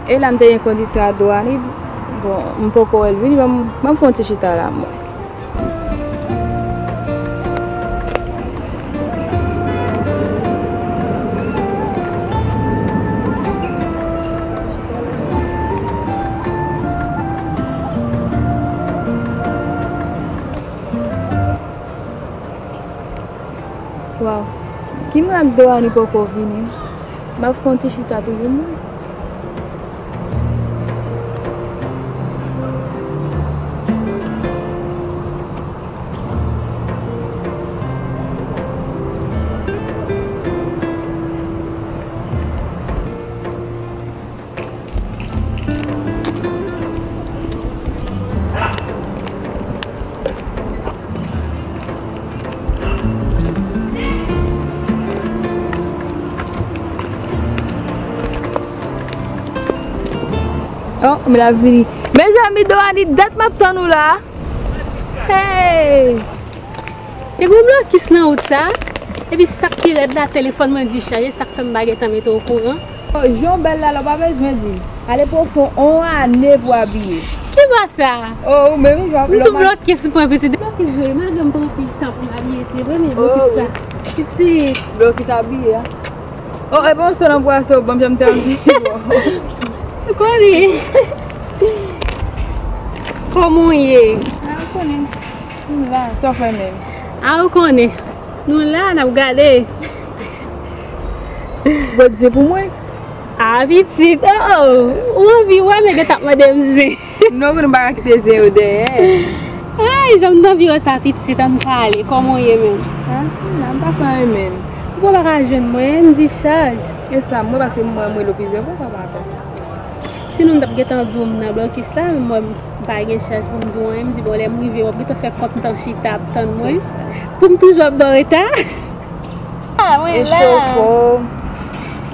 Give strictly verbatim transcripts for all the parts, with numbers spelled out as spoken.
E la m te gen kondisyon ak Doani, bon, m poko wè l vini, ban m, ban m fè yon ti chita la, mwen. Waw. Kimra ak Doani poko vini. M ap fè yon ti chita toujou, mwen. Oh, men l ap vini. Mezanmi, Doani, dat m ap tann ou la. Hey! Te gen blokis nan wout sa, epi sa k pi rèd la, telefòn mwen dichaje, sa k fè m pa gentan mete w okouran. Oh, jan w bèl la, la w pa bezwen di. Ale pwofon, on ane pou abiye. Ki bò sa? Oh, ou menm, jan m di blokis m pran pitit. Blokis vre, madanm pran anpil tan pou m abiye, se premye blokis sa. Pitit. Blokis abiye a. Oh, e pa yon sèl anpwa sa w ban m, jan m te anvi. Ou konnen. Kòman w ye? A, ou konnen. M la, sa w fè menm? A, ou konnen. Nou la, n ap gade. Bondye pou mwen. A, pitit, oh, oh. Ou anvi wè, men gen t ap mande m zen. Non, nou pa ka kite zen yo dèyè. Ay, jan m t anvi wè sa, pitit, ann pale. Kòman w ye menm? A, m la, m pa fè anyen menm. Ou pa ka jwenn mwen, m dichaj. E sa, mwen, paske mwen, mwen, lè plizyè fwa, papa. Sinon, m t ap gentan di w m nan blokis la, men mwen, m pa gen chaj pou m di w anyen. M di, bon, lè m rive, w ap gentan fè kont m t ap chita ap tann mwen. Pou m toujou ap ba w reta. A, mwen la. E chofo.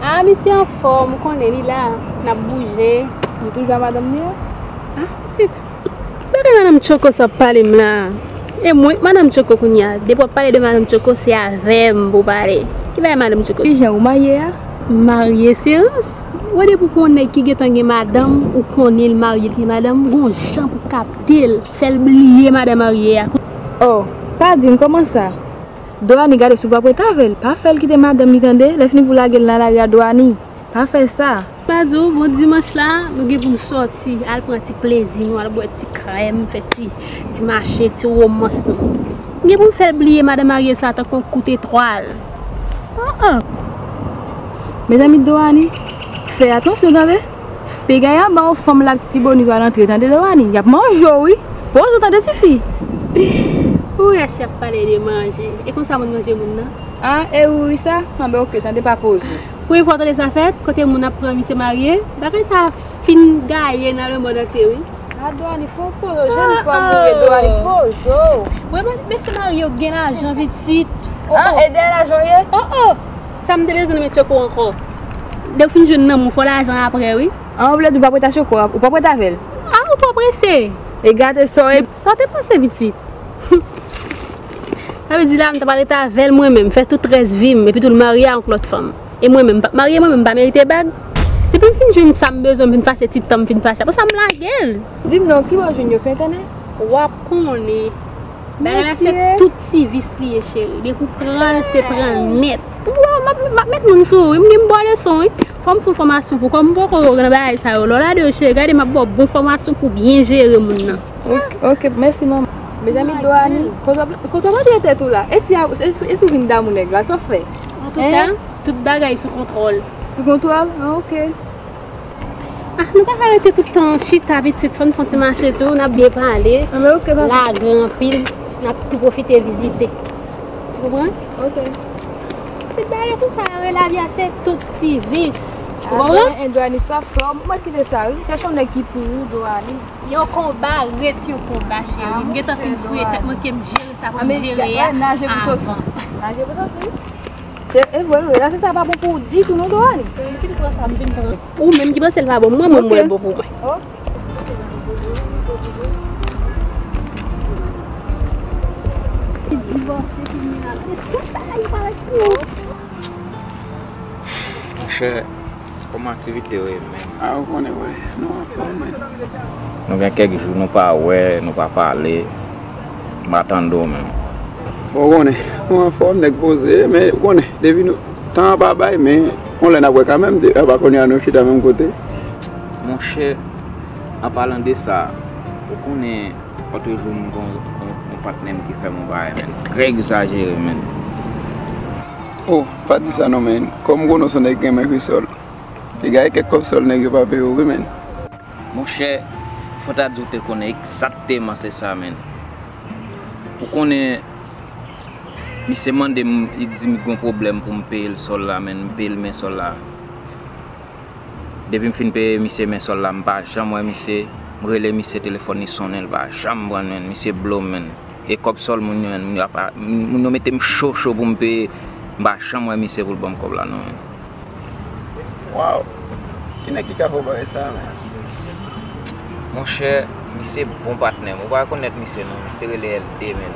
A, misye anfòm, ou konnen li la. N ap bouje. Li toujou a madanm li an? A, pitit. Bagay madanm Tchoko sa w ap pale m la. E mwen k madanm Tchoko kounye a. Depi w ap pale de madanm Tchoko, se avè m pou w pale. Ki bagay madanm Tchoko? Kijan ou marye a? M marye, se rans. Ou wè depi w pran yon nèg ki gentan gen madanm, ou konnen l marye, l gen madanm, gon jan pou w kapte l, fè l bliye madanm marye a. Oh, pa di m kòman sa. Doani, gade si w p ap ret avè l. Pa fè l kite madanm li tande. Lè fini pou w lage l nan lari a, Doani. Pa fè sa. Pa di w, bon dimanch la, nou gen pou n sòti, al pran ti plezi nou, al bwè ti krèm, fè ti, ti mache, ti womans nou. Nou gen pou n fè l bliye madanm marye sa tankou yon kout etwal. Ah, ah. Mezanmi, Doani, fè atansyon tande. Piga y ap ba w fanm la Tibonit pral antre tande Doani. Y ap manje w wi. Poze w tande tifi. Ou wè si y ap pale de manje. E konsa moun manje moun nan? Ah, e wi sa? Anben oke, tande pa poze w. Premye fwa w tande sa fèt, kote moun ap pran misye marye, bagay sa fin gaye nan lemonn antye wi. Ah, Doani, fò w poze w, jèn fanm ou ye, Doani, poze w. Mwen, mwen, mesye marye yo gen lajan pitit. Oh, ah, oh. E dèyè lajan w ye? Oh, oh. Sa m te bezwen nan men Tchoko ankò. Lè w fin jwenn nanm ou, fò lajan apre wi. Ah, ou vle di w p ap ret a Tchoko, ou p ap ret avè l? Ah, ou twò prese. E gade sa w ye. Sa w te panse pitit? Sa vle di la, m ta pral rete avè l mwen menm, fè tout rès vi m, epi tou l marye a yon lòt fanm. E mwen menm, m p ap marye mwen menm, m pa merite bag. Depi m fin jwenn sa m bezwen, m fin pase ti tan m fin pase, apre sa m lage l. Di m non, ki bò w jwenn yo sou entènèt? W ap konnen. Bagay la se tout ti vis li ye, cheri. Depi w pran l, se pran l nèt. Ou wè, m ap, m ap met moun sou ou wi, m gen m ba w leson wi. Fò m fè yon fòmasyon pou kò m, m poko nan bagay sa yo. Lè w lade yo, cheri, gade m ap ba w bon fòmasyon pou byen jere moun nan. Ok, ok, mèsi manman. Mezanmi, Doani, kote w ap, kote w ap antre tèt ou la? E si, e si, e si w vin damou nèg la, sa w fè? Antouka, tout bagay sou kontwòl. Sou kontwòl? Ah, ok. Ah, nou pa ka rete tout tan chita pitit, fò n fè yon ti mache tou, n ap byen pale. Ah, men ok, papa. Lagran anpil, n ap tou pwofite vizite. Ou konprann? Ok. Ti bagay konsa yo, lavi a se tout ti vis. Ou konprann? Ah, Doani, Doani, swa fò, mwen kite sa wi. Chèche yon nèg ki pou ou, Doani. Yon konba ret yon konba, cheri. M gentan fin fouye tèt mwen ke m jere sa pou m jere a avan. Naje pou soti. Naje pou soti. Se, e vre, relasyon sa pa bon pou ou ditou non, Doani. M fin pran sa, m fin pran. Ou menm ki panse l pa bon, mwen, mwen, mwen, l bon pou mwen. Oh. Monchè, Kòman aktivite yo ye, menm? A, ou konnen, wi. Nou anfòm, men. Nou gen kèk jou nou pa wè, nou pa pale. M pa tande w menm. Bon, ou konnen, nou anfòm, nèg poze, men ou konnen, depi nou, tan an pa bay, men yon lè n ap wè kanmenm, de, apa kounye a nou chita menm kote. Monchè, an palan de sa, ou konnen, lòt jou m gen yon, yon, yon patnè m ki fè m yon bagay, menn. Trè egzajere, menn. Oh, pa di sa non, menn. Kòm m konnen w se yon nèg ki renmen jwe sòl. Te gaye kèk kòb sòl nèg yo pa peye w wi, menn. Monchè, fò ta di w te konnen egzakteman se sa, menn. Ou konnen, misye mande m, li di m gon pwoblèm pou m peye l sòl la, menn, m peye l men sòl la. Depi m fin peye misye men sòl la, m pa janm wè misye. M rele misye, telefòn li sonnen, li pa janm pran l, menn. Misye blo m, menn. E kòb sòl moun yo, menn, moun yo ap, moun yo mete m cho cho pou m peye. M pa janm wè misye pou l ban m kòb la non, menn. Waw! Ki nèg ki ka fè w bagay sa, menn? Monchè, misye bon patnè m. Ou pa rekonèt misye non, misye rele L D, menn.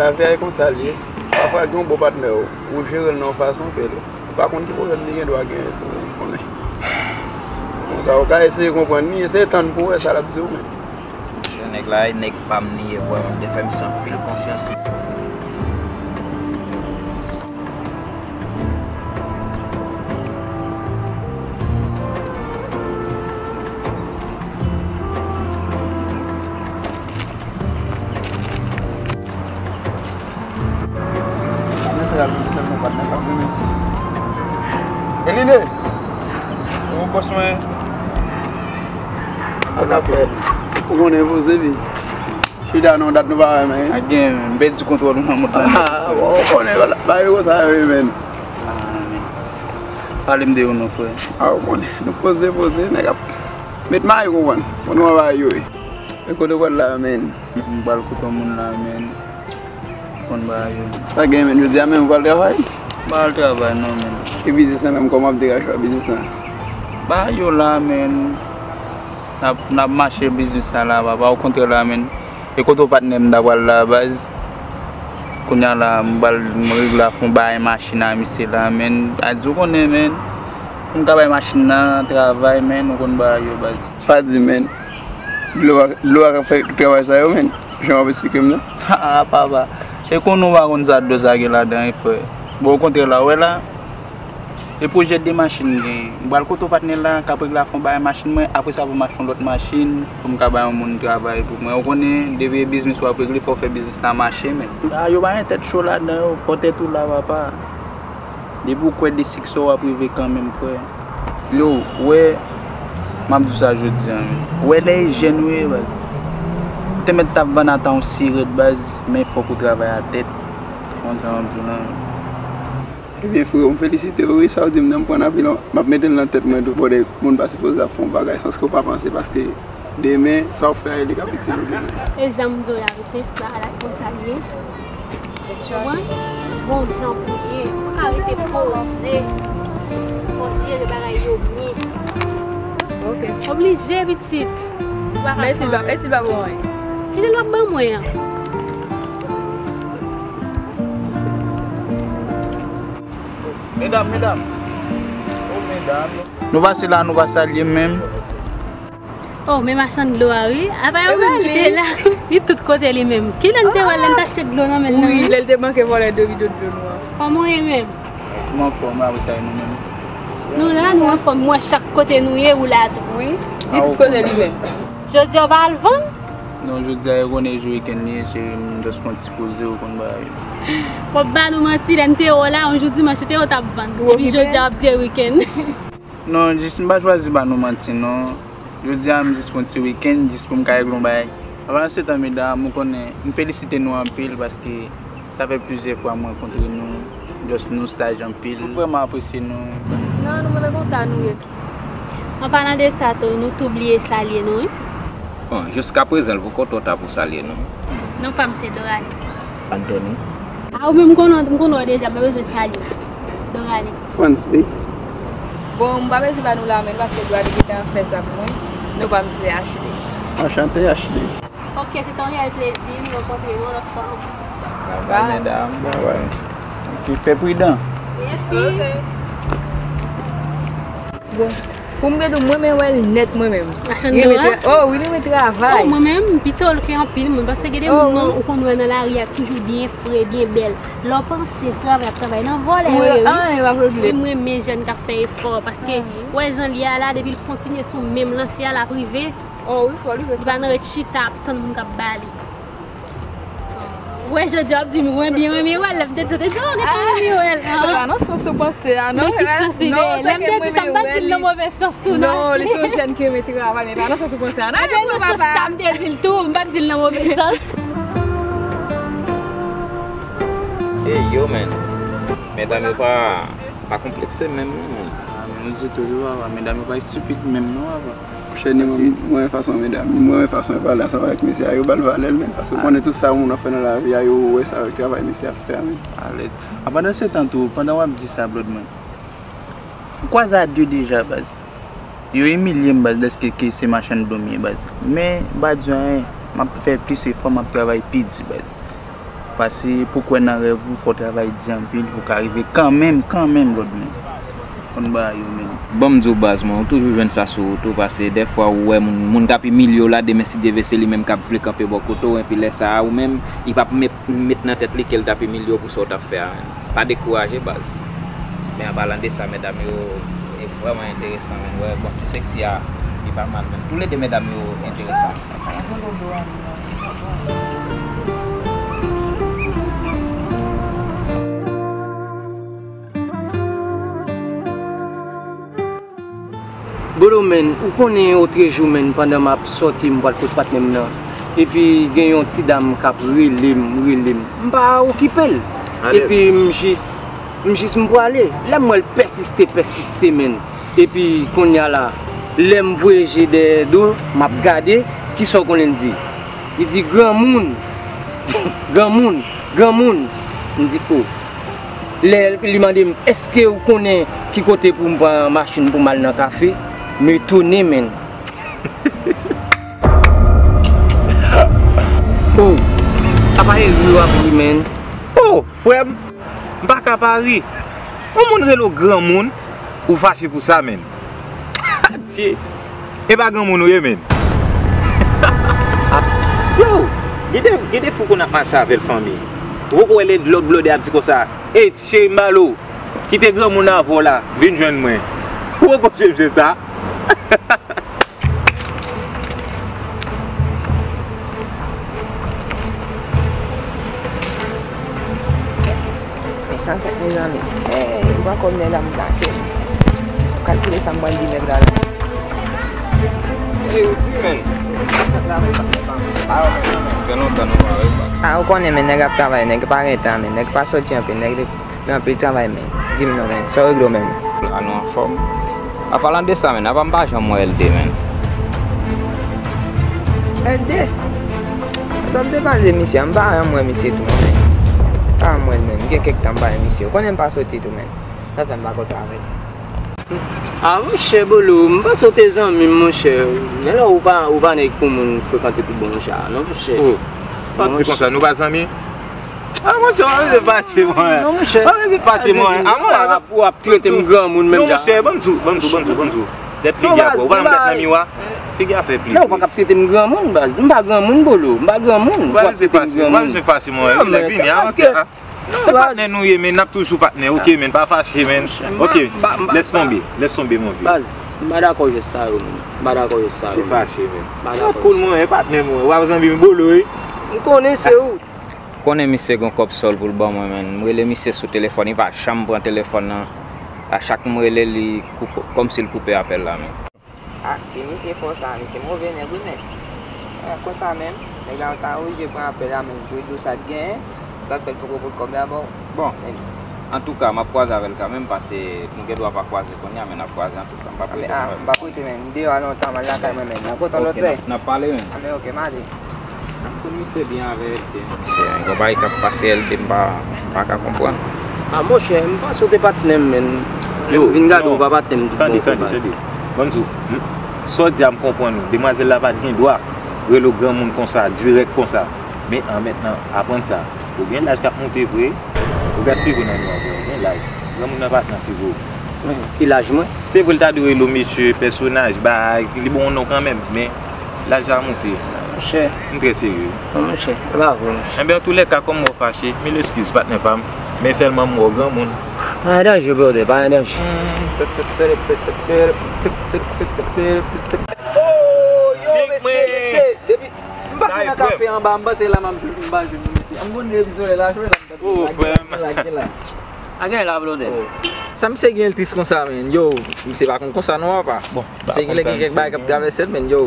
Lavi a e konsa l ye. Pafwa gen yon bon patnè w, ou jere l nan yon fason ke ou pa konn ki pwoblèm li gen dwa genyen tou, ou konnen. Konsa ou ka eseye konprann li, eseye tann pou w wè sa l ap di w, menn. Monchè, nèg la e nèg pa m li ye, vre, m te fè misye anpil konfyans. Eline! Ou bòs mwen. Ou konnen poze pi. Chita non, dat nou pa wè, men. A gen, men, m pèdi kontwòl ou nan mond lan. Ah, bon, ou konnen, bagay konsa yo ye, men. Ah, men. Pale m de ou non, frè. Ah, ou konnen, nou poze, poze, nèg ap met mayo, ou konprann. Bon, nou anba yo ye. E kote w pral la, men? M pral kote yon moun la, men. Konn bagay yo. Sa gen, men, jodi a menm ou pral travay? M pa al travay non, men. E biznis la menm, kòman ap degaje w ak biznis la? Bagay yo la, men. N ap, n ap mache biznis la, la, papa, okontrè la, men. E kote w patnè m ta pral la, baz? Kounye a la, m pral, m regle ap fè yon bagay machin a misye la, men. A di w konnen, men. Pou m ka bay machin nan travay, men, ou konn bagay yo, baz. Pa di, men. Dlo a, dlo a ka fè tout travay sa yo, men. Jan w ap esplike m nan. Ah, papa. E konnen w pa konn sa dlo sa gen ladan, wi, frè. Bon, okontrè la, w wè la. E pwojè de machin m genyen. M pral kote w patnè la, k ap regle ap fè yon bagay machin mwen, apre sa pou m achte yon lòt machin, pou m ka bay yon moun travay pou mwen. Ou konnen, depi e biznis w ap regle, fò w fè biznis la mache, men. Ah, yo pa gen tèt cho ladan yo, fò tèt ou la, papa. Depi w kwè de siksè w ap rive kanmenm, frè. Yo, ou wè, m ap di w sa jodi a, men. Ou wè lè e jèn ou ye, baz. Ou te mèt t ap vann ata yon sirèt, baz, men fòk ou travay a tèt. Konn sa m ap di w la, men. Ebyen, freo, m felisite w, wi, sa w di m nan, m pran anpil, m ap mete l nan tèt mwen tou, pwodè moun pa sipoze ap fè yon bagay san ke w pa panse, paske demen, sa w fè a, li ka itil ou demen. E jan m di w la, pitit, bagay la konsa l ye. Ou konprann? Gon jan pou l ye. Ou pa ka rete poze. Fò w jere bagay yo byen. Ok. Oblije, pitit. Mèsi, pa, mèsi, pa bon. Kilè l ap ban mwen an? Medam, medam. Oh, medam. Nou pase la, nou pa salye menm. Oh, men machann dlo a, wi. Apa yo menm ki te la? Li tout kote li menm. Kilè n te wè l, lè n t achte dlo nan men l nan? Wi, lè l te manke vòlè de bidon dlo nou an. Kòman w ye menm? M anfòm, wi, sa e nou menm. Nou la, nou anfòm. M wè chak kote nou ye, ou la tou. Wi, li tout kote li menm. Jodi a, w pa al vann? Non, jodi a, e konnen jou wikenn li ye, cheri, m just fè yon ti poze, ou konn bagay yo. W ap ba nou manti, lè n te wè w la, yon jou dimanch, se te w t ap vann. Epi jodi a, w ap di e wikenn. Non, jis m pa chwazi ba nou manti, non. Jodi a, m jis fè yon ti wikenn, jis pou m ka regle yon bagay. An palan se tan, medam, ou konnen, m felisite nou anpil, paske sa fè plizyè fwa m rankontre nou, just nou saj anpil. M vrèman apresye nou. Non, nou menm konsa nou ye. An palan de sa tou, nou tou bliye salye nou, wi. Bon, jiskaprezan, l poko twò ta pou salye nou. Non pa m se Dorale. Anthony. A, ou menm m konnen, m konnen w deja, m pa bezwen salye w. Dorale. Frantz B. Bon, m pa bezwen ba nou la, men paske Dorale gentan fè sa pou mwen. Non pa m se Ashley. Anchante, Ashley. Ok, se te yon reyèl plezi, nou rankontre yon lòt fwa ankò. Bye bye, medam. Bye bye. Epi fè pridan. Mèsi. Ok. Pou m gen dou, mwen renmen wè l nèt mwen menm. Machann dò a? Oh, wi, li renmen travay. Oh, mwen menm, m pito l ke anpil moun. Paske gen de moun nan, ou konn wè nan lari a toujou byen fre, byen bèl. Lè w panse travay ap travay nan vòlè yo ye, wi. Anyen p ap regle. Mwen renmen jèn k ap fè efò. Paske, wè jan l ye a la, depi l kontinye sou menm lanse a, l ap rive. Oh, wi, fò l rive. Li pa nan ret chita ap tann moun k ap ba li. Wè, jodi a w ap di m, mwen byen renmen wè l. Lè m te di, w te di, oh, ou te konn renmen wè l. Ah, pa nan sans ou panse a, non. Nan ki sans li ye? Lè m te di sa, m pa t di l nan move sans tou, non. Non, li se yon jèn ki renmen travay, men pa nan sans ou panse a, non. Ebyen, nan sans sa, m te di l tou, m pa t di l nan move sans. Ey, yo, men. Medam yo pa, pa konplekse menm, non, men. Ah, men nou di tou, wi, papa, medam yo pa estipid menm, non, papa. Monchè, ni mwen, mwen renmen fason medam, ni mwen renmen fason yo pale ansanm avèk mesye a, yo ba l valè l, men. Paske ou konnen tout sa moun ap fè nan lavi a, yo wè sa avèk travay mesye ap fè a, men. Alèz. An, pandan se tan tou, pandan w ap di sa, Blòd mwen, m kwaze a de deja, baz. Yo imilye m, baz, dèske ke se machann do m ye, baz. Men, m pa di anyen, m ap fè plis efò, m ap travay pi di, baz. Paske pou kwè nan rèv ou, fò w travay di anpil pou w ka rive kanmenm, kanmenm, Blòd mwen. Konn bagay yo menm. Ban m di w baz mwen, ou toujou jwenn sa sou wout ou, paske dèfwa ou wè moun, moun k ap imilye w la, demen si Dye vle se li menm k ap vle kanpe bò kote w, epi lè sa a ou menm, li p ap met, met nan tèt li ke l t ap imilye w pou sa w t ap fè a menm. Pa dekouraje baz. Men an palan de sa, medam yo, e vrèman enteresan menm. Wè, bon, ti seksi a, li pa mal menm. Toulede medam yo enteresan. Bolo, men, ou konnen otrejou, men, pandan m ap sòti, m pral kot patnè m nan. Epi gen yon ti dam k ap rele m, rele m. M pa okipe l. Epi m jis, m jis m prale. Lè m wè l pèsiste, pèsiste, men. Epi kounye a la, lè m voye je dèyè do, m ap gade, kisa w konnen l di? Li di, granmoun, granmoun, granmoun. M di, o. Lè li mande m, èske ou konnen ki kote pou m pran machin pou m al nan kafe? M etone, men. O, apa e ri w ap ri, men? O, frè m, m pa ka pa ri. Yon moun rele w granmoun, ou fache pou sa, men. Adje. E pa granmoun ou ye, men. Yo, gen de, gen de fou konn ap mache avè l, fanmi. Ou poko wè lè lòt blòdè ap di konsa, ey, ti cheri, m ba l ou. Kite granmoun avè w la, vin jwenn mwen. Ou poko tchwe msye sa. Men san sèt, mezanmi. Ey, ou pa konn nèg la m plake. Kalkile sa m pral di nèg la la. Ey, ou di, men. Fè lontan nou pa wè, pa. A, ou konnen, men nèg ap travay, nèg pa gen tan, men nèg pa soti anpil, nèg gen anpil travay, men. Di m non, men. Sa w regle w menm? A, nou anfòm. An palan de sa, men, apa m pa janm wè L D, men? L D? Atan, m te pale de misye a, m pa janm wè misye tou, non, men. Pa janm wè l, men. M gen kèk tan m pa wè misye. Ou konnen m pa soti tou, men. Sa fè m pa konn travay. A, monchè, Bolo, m panse w te zanmi m, monchè. Men la, ou pa, ou pa nèg pou moun frekante tout bon jan sa, non, monchè. O, pa di konsa, nou pa zanmi? A, monchè, w ap vin fache mwen. Non, monchè. W ap vin fache mwen. A, mwen, w ap, w ap trete m granmoun menm jan. Non, monchè, ban m di w, ban m di w, ban m di w, ban m di w. Tèt figi a, bro. Ou pa janm tèt nan miwa. Figi a fè pli. Non, ou pa ka trete m granmoun, baz. M pa granmoun, Bolo. M pa granmoun. Ou pa bezwen fache, ou pa bezwen fache, mwen. Nèg vini, avanse, a. Se patnè nou ye, men n ap toujou patnè, oke, men pa fache, men. Oke, lès tonbe, lès tonbe, mon vye. Baz, m pa dakò jès sa yo, men. M pa dakò jès sa yo, men. Se fache, men. M pa dakò. Koul mwen, e patnè mwen, w ap zanmi m Bolo, wi. M konnen se ou. Konnen misye gon kòb sòl pou l ban mwen, men. M rele misye sou telefòn, li pa janm pran telefòn nan. A chak m rele li, koupe, kòmsi l koupe apèl la, men. A, si misye fò sa, misye move nèg wi, men. A, konsa menm, nèg la ta oblije pran apèl la, men, pou l di w sa k genyen, sa k fè l poko pot kòb la ba w. Bon, antouka, m ap kwaze avè l kanmenm, paske nou gen dwa pa kwaze kounye a, men n ap kwaze antouka. M pa prete, men. M pa prete, men. M deyò a lontan, m al lakay mwen, men. N ap kontan lòt lè. N ap pale, men. A, men oke, m ale. Pou misye byen avè L D. Misye, yon bagay k ap pase L D, m pa, m pa ka konprann. A, monchè, m panse w te patnè m, men. Yo, vin gade w pa patnè m tout bon. Tande, tande, tande. Ban m di w, sa w di a, m konprann ou. Demwazèl la pa t gen dwa rele w granmoun konsa, dirèk konsa. Men an mentnan, aprann sa. Ou gen laj k ap monte vre. Ou gad figo nan miwa, ou gen laj. Granmoun nan pa t nan figo. Ki laj mwen? Se vre, l ta dwe rele w mesye, pèsonaj, bay, li ba w yon non kanmenm, men laj la monte. Monchè. M trè serye. Non, monchè, e pa vre, monchè. Enben, antoulèka, kòm m wè w fache, mil eskiz, patnè pa m, men sèlman m wè w granmoun. Pa gen danje, brother, pa gen danje. Oh, yo, mesye, mesye, depi m pase nan kafe anba, m panse la m ap jwenn, m pa jwenn, mesye. M konn depi solèy la chwe la, m tande lage la, lage la. Lage la, brother. Sa misye gen l tris konsa, men. Yo, misye pa konn konsa non, papa. Bon, misye gen lè gen kèk bagay k ap travèse l, men, yo.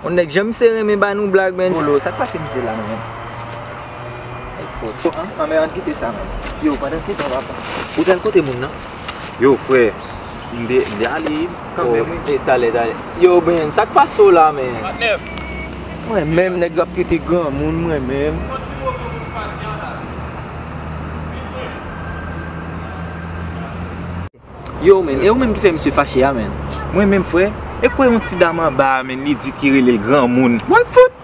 On nèg jan misye renmen ba nou blag, men. Polo, sa k pase misye la, men? Nèg fò. An, an, men ann kite sa, men. Yo, pandan se tan, papa. Ou t al kote moun nan? Yo, frè, m te, m te ale kanmenm, wi. E, talè, talè. Yo, men, sa k pase w la, men? Patnè. Mwen menm, nèg yo ap trete granmoun, mwen menm. Yo, men, e ou menm ki fè misye fache a, men? Mwen menm, frè, e kwè yon ti dam anba a, men, li di ki rele l granmoun. Mwen fout!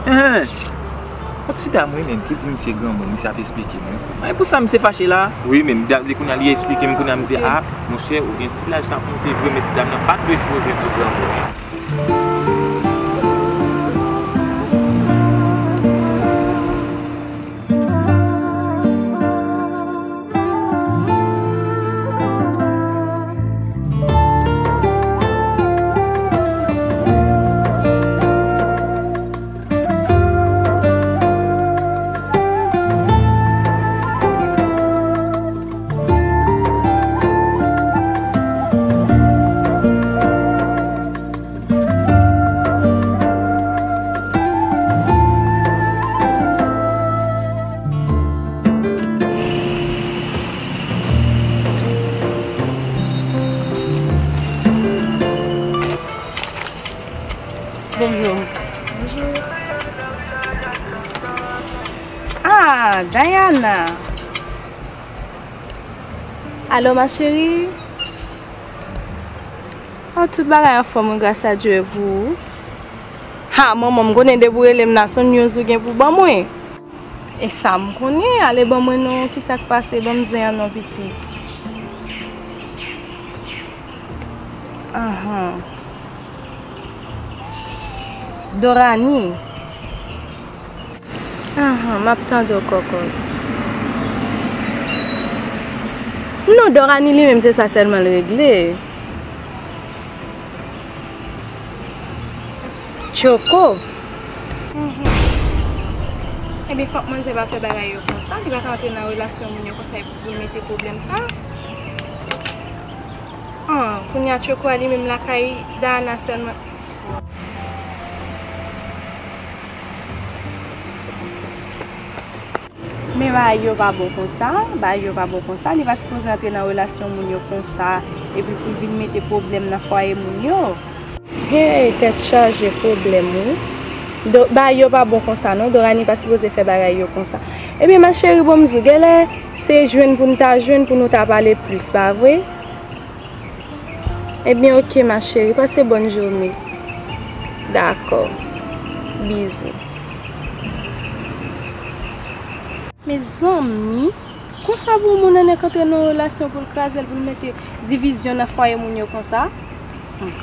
Hen! Yon ti dam, wi, men, ki di misye granmoun, misye ap esplike m, wi. E pou sa misye fache la? Wi, men, li kounye a, li esplike m, kounye a, m di, a, monchè, ou gen ti laj k ap monte vre, men ti dam nan pa t dwe sipoze di w granmoun. Bonjou. Bonjou. Ah, Diana. Alo, ma chérie. Oh, tout bagay anfòm, wi, gras a Dye, e pou ou? Ha, manman, m konnen depi w rele m la, se yon news ou gen pou ban mwen. E sa m konnen, ale ban mwen non, kisa k pase, ban m zen an non, pitit. Ahan. Dorani. Ahan, m ap tande w, kòkòt. Non, Dorani li menm, se sa sèlman l regle. Tchoko. Mhm. Ebyen, fòk manzè pa fè bagay yo konsa. Li pa ka antre nan relasyon moun yo konsa epi pou l mete pwoblèm sa. An, kounye a Tchoko a li menm lakay Dayana sèlman. Men bagay yo pa bon konsa, bagay yo pa bon konsa, li pa sipoze antre nan relasyon moun yo konsa, epi pou l vin mete pwoblèm nan fwaye moun yo. Hey, tèt chaje pwoblèm wi. Do, bagay yo pa bon konsa non, Dorani pa sipoze fè bagay yo konsa. Ebyen ma chérie, bon m di w, genlè se jwenn pou n ta jwenn pou nou ta pale plis, pa vre? Ebyen, ok, ma chérie, pase bòn jounen. Dakò. Bizou. Mezanmi, konsa pou yon moun annik antre nan yon relasyon pou l kraze l, pou l mete divizyon nan fwaye moun yo konsa? Hmm.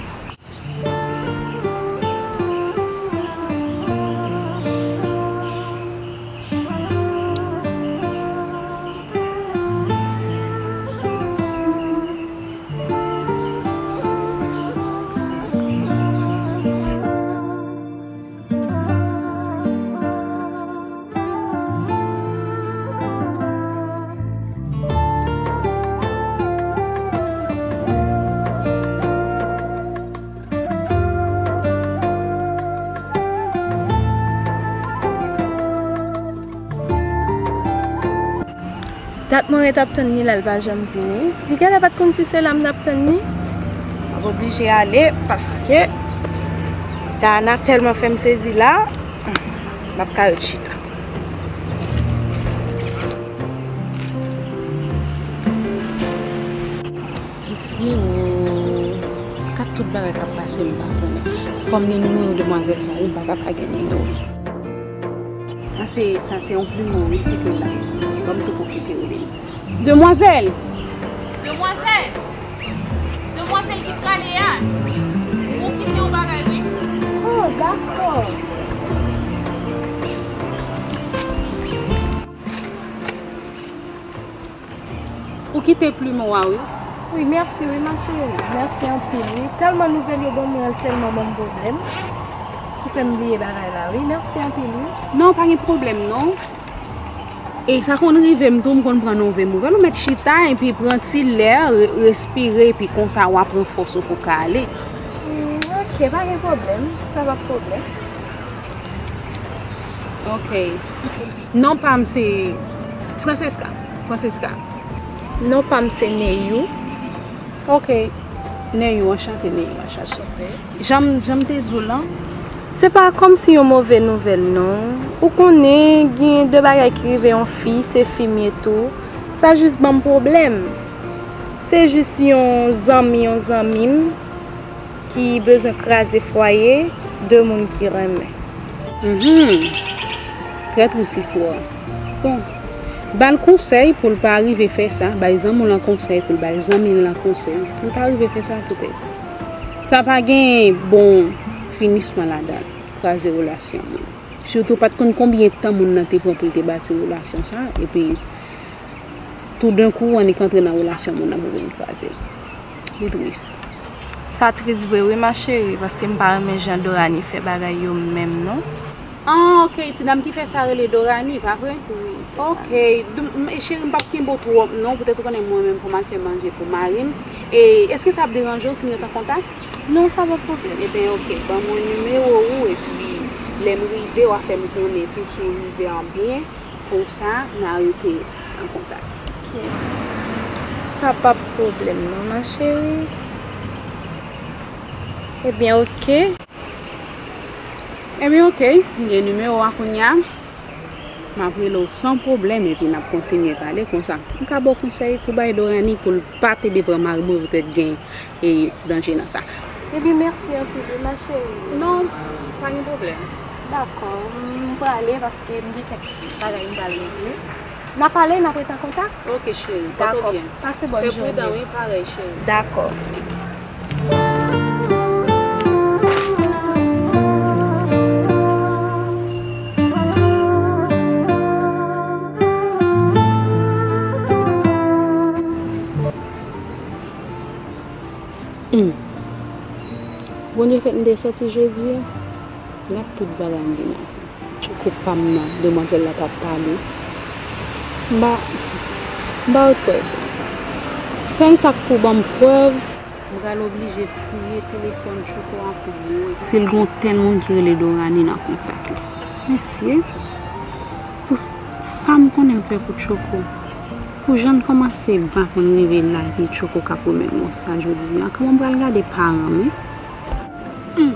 Dat mwen ret ap tann li la, l pa janm vini. Li genlè pa t konn si se la m t ap tann li. M ap oblije ale paske Dayana tèlman fè m sezi la, m ap ka ret chita. Mesye o, kat tout bagay k ap pase m pa konnen. Fò m gen nimewo demwazèl sa wi, m pa ka pa gen nimewo l. Sa se, sa se yon plimo wi, kite l la. Ban m tou pwofite rele l. Demwazèl! Demwazèl! Ya, ou kite yon bagay, wi. Oh, dakò. Ou kite plim ou a, wi. Wi, mèsi, wi, ma chérie. Mèsi anpil, wi. Tèlman nouvèl yo ban mwen, tèlman ban m pwoblèm. Ki fè m bliye bagay la, wi. Mèsi anpil, wi. Non, pa gen pwoblèm, non. E sa konn rive m tou, m konn pran move nouvèl. Ou mèt chita epi pran ti lè, re- respire, epi konsa w ap pran fòs ou pou w ka ale. Hmm, ok, pa gen pwoblèm. Sa pa pwoblèm. Ok. Non pa m se Francesca. Francesca. Non pa m se Neyou. Ok. Neyou, anchante, Neyou, anchante. Jan m, jan m te di w lan. Se pa kòmsi yon move nouvèl, non. Ou konnen, gen de bagay ki rive yon fi, se fi m ye tou. Sa jis ban m pwoblèm. Se jis yon zanmi, yon zanmi m ki bezwen kraze fwaye de moun ki renmen. Mhm. Trè tris istwa. Bon, ba l konsèy pou l pa rive fè sa, bay zanmi w lan konsèy pou l bay zanmi l lan konsèy pou l pa rive fè sa poutèt sa pa gen bon finisman ladan l, kraze relasyon moun. Sitou pa t konn konbyen tan moun nan te pran pou l te bati relasyon sa, epi toudenkou w annik antre nan relasyon moun nan pou vin kraze l. Li tris. Sa tris vre wi ma chérie, paske m pa renmen jan Dorani fè bagay yo menm non. Ah, ok, ti dam ki fè sa rele Dorani, pa vre? Wi. Ok, dou- m- e cheri, m p ap kenbe w twòp non, poutèt ou konnen mwen menm fò m al fè manje pou mari m. E èske sa ap deranje w si m ret an kontak? Non, sa pa pwoblèm. Ebyen, ok, ban mwen nimewo ou, epi lè m rive, w a fè m konnen tou si w rive an byen, konsa n a rete an kontak. Ok. Sa p ap pwoblèm non, ma chérie. Ebyen, ok. Ebyen, ok, m gen nimewo a kounye a. M ap rele w san pwoblèm epi n ap kontinye pale konsa. M ka ba w konsèy pou bay Dorani pou l pa pede pran mari mwen poutèt gen e danje nan sa. Ebyen, mèsi anpil wi, ma chérie. Non, pa gen pwoblèm. Dakò, m prale paske m gen kèk bagay m pral regle. N a pale, n ap ret an kontak? Ok, cheri, pòte w byen. Dakò, pase bòn jounen. Fè pridan, wi, parèy, cheri. Dakò. Hmm. Bondye fè m te sòti jodi a, gad tout bagay m vin avè l. Tchoko pa m nan, demwazèl la t ap pale. M pa, m pa ret kwè sa. Sèl sa k pou ban m prèv, m pral oblije fouye telefòn Tchoko a pou m wè si l gen yon tèl moun ki rele Dorani nan kontak li. Mesye, pou s- sa m konnen m fè pou Tchoko, pou jan n kòmanse, m pa konn rive la epi Tchoko ka pwomèt mwen sa jodi a. Kòman m pral gade paran m, wi? Hmm.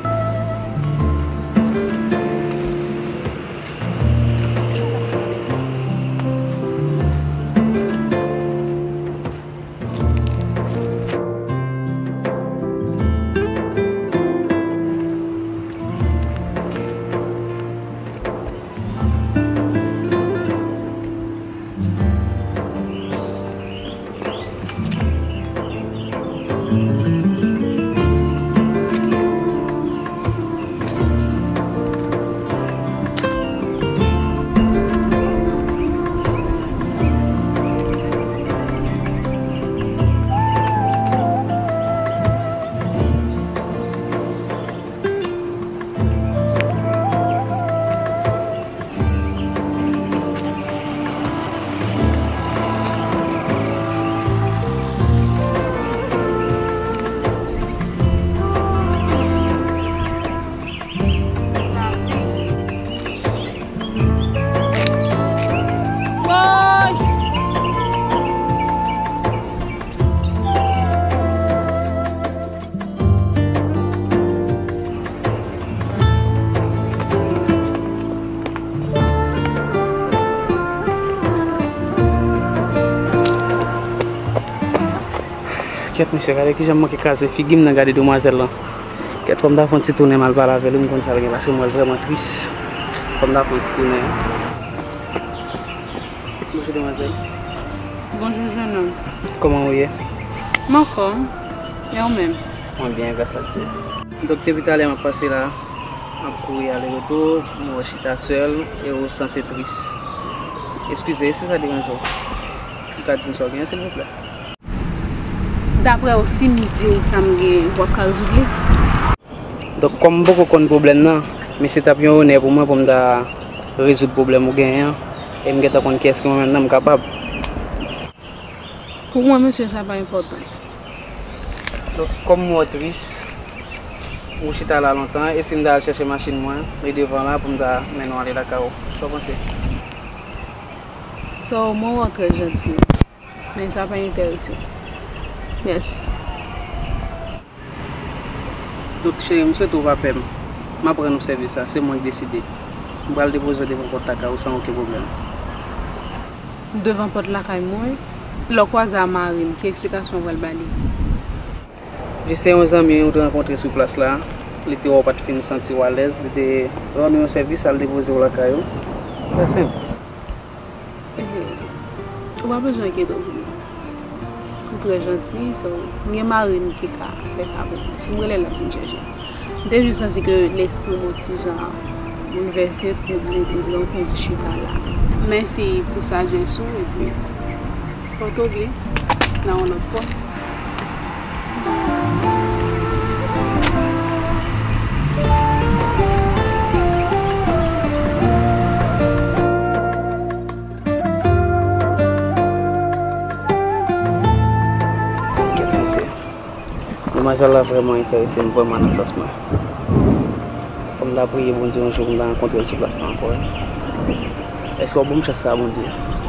Kèt mesye, gade kijan m manke kraze figi m nan gade demwazèl lan. Kèt, fò m ta fè yon ti tounen m al pale avè l, m konn sa l gen, paske m wè l vrèman tris. Fò m ta fè yon ti tounen. Bonjou, demwazèl. Bonjou, jennonm. Kòman ou ye? M anfòm. E ou menm? Mwen byen, gras a Dye. Donk, depi talè m ap pase la, m ap kouri ale retou, m wè w chita sèl e w sanse tris. Eskize, e si sa deranje w, ou ka di m sa w genyen, silvouplè? Daprè w, si m di w sa m genyen, w ap ka rezoud li? Donk, kòm m poko konn pwoblèm nan, men se t ap yon onè pou mwen pou m ta rezoud pwoblèm ou genyen an, e m gentan konn kiyès ki mwen menm nan, m kapab. Pou mwen, mesye, sa pa enpòtan. Donk, kòm m wè w tris, ou chita la lontan, e si m ta al chèche machin mwen, li devan la pou m ta mennen w ale lakay ou? Sa w panse? Sa w mwen wè w trè janti, men sa pa enterese. Mèsi. Donk, cheri, m swete w pa pè m. M ap rann ou sèvis la, se mwen k deside. M pral depoze w devan pòt lakay ou san okenn pwoblèm. Devan pòt lakay mwen? Lè w kwaze a mari m, ki eksplikasyon w pral ba li? Jis se yon zanmi ou te rankontre sou plas la, li te wè w pa t fin santi w alèz, li te rann ou yon sèvis, al depoze w lakay ou. Trè senp. Ou pa bezwen enkyete w pou mwen. Ou trè janti, so, m gen mari m ki ka fè sa pou mwen. Si m rele l, l ap vin chèche m. M te jis santi ke lespri m yon ti jan boulvèse, twouble, m di, "Bon, m fè yon ti chita la." Mèsi pou sajès ou, epi pòte w byen, nan yon lòt fwa. Kèt mesye. Demwazèl la vrèman enterese m, vrèman nan sans mwen. Fò m ta priye Bondye yon jou pou m ta rankontre l sou plas la ankò, wi. Èske w ap ban m chans sa a, Bondye?